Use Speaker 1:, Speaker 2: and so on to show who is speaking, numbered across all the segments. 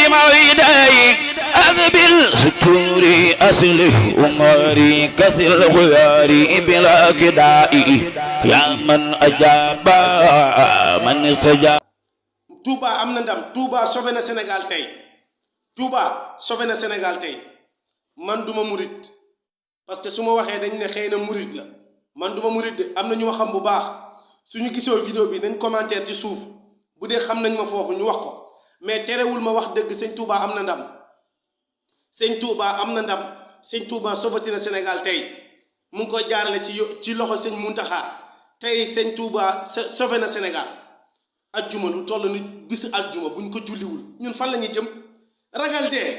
Speaker 1: بموعدي أقبل ستوري أصلح أموري كثر الخيار بلا كداء يا من أجاب من استجاب.
Speaker 2: Touba am na ndam. Touba sauvé na Sénégal tey. Touba sauvé na Sénégal tey. man duma murit parce que su ma waxee dañ ne xëy na murit la man duma murit de am na ñu ma xam bu baax suñu gisoo vidéo bi nañ commentaire ci suuf bu dee xam nañ ma foofu ñu wax ko mais terewul ma wax dëgg sëñ Touba am na ndam. sëñ Touba am na ndam. sëñ Touba sobati na Sénégal tey mu ngi ko jaarale ci loxo sëñ Muntaxa tey sëñ Touba sauvé na Sénégal. ajjuma lu toll ni bis ajjuma buñ ko julliwul ñun fan la ñuy jëm ragal dee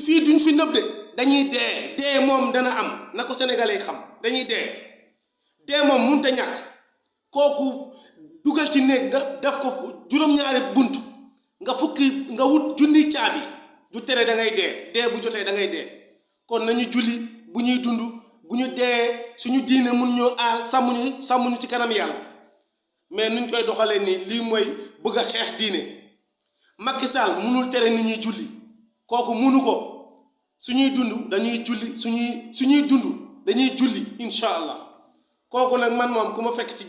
Speaker 2: fii duñ fi nëb de dañuy dee moom dana am na ko sénégalais xam dañuy dee moom munta ñàkk kooku dugal ci néeg nga def ko juróom-ñaari bunt nga wut junni caabi du tere da ngay dee bu jotee da ngay dee kon nañu julli bu ñuy dund bu ñu dee suñu diine mun ñoo aar sàmmuñu ci kanam yàlla mais nuñ koy doxalee nii lii mooy bëgg a xeex diine Macky Sall munul tere nit ñuy julli kooku munu ko suñuy dund dañuy julli suñuy dund dañuy julli incha allah kooku nag man moom ku ma fekk ci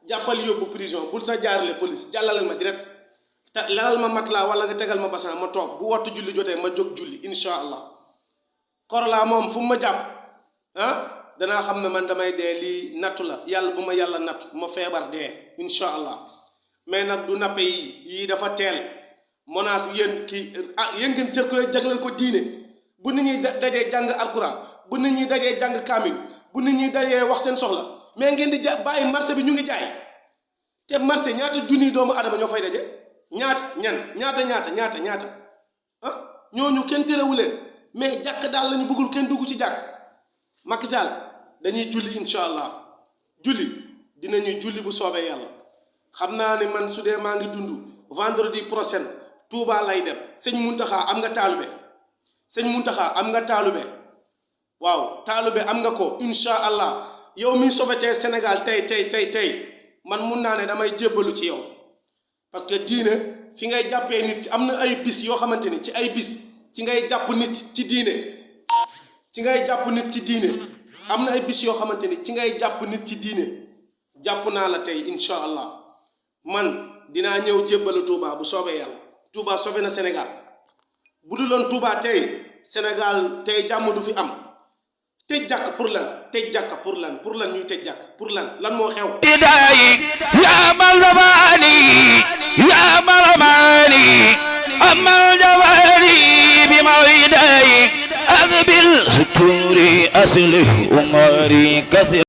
Speaker 2: jàppal yóbbu prison bul sa jaarale police jàllalal ma direct te lalal ma matelas wala nga tegal ma basan ma toog bu waxtu julli jotee ma jóg julli incha allah Korola moom fu mu ma jàpp danaa xam ne man damay dee lii nattu la yàlla bu ma yàlla nattu ma feebar dee incha allah mais nag du nappe yii dafa teel menace yéen yéen ngeen jagleel ko diine bu nit ñi dajee jàng alquran bu nit ñi dajee jàng kaamil bu nit ñi dajee wax seen soxla mais ngeen di bàyyi marché bi ñu ngi jaay te marché ñaata junni doomu adama ñoo fay daje ñaata ñooñu kenn terewu leen mais jàkk daal lañu bëggul kenn dugg ci jàkk. Macky Sall dañuy julli incha allah dinañu julli bu soobee yàlla xam naa ne man su dee maa ngi dund vendredi prochain Touba lay dem sëñ Muntaxa am nga taalube waaw taalube am nga ko incha allah yow mi sauvété Sénégal tey man mun naa ne damay jébbalu ci yow parce que diine fi ngay jàppee nit am na ay bis yoo xamante ni ci ay bis ci ngay jàpp nit ci diine. am na ay bis yoo xamante ni ci ngay jàpp nit ci diine jàpp naa la tey incha allah man dinaa ñëw jébbalu Touba bu soobee yàlla Touba sauvé na Sénégal bu dul loon Touba tey Sénégal tey jàmm du fi am tëj jàkk pour lan ñuy tëj jàkk pour lan moo xew
Speaker 1: yaa malamaani yaa malamaani amal jawaani bi mawidaayi أقبل ستوري أصلح أموري كثير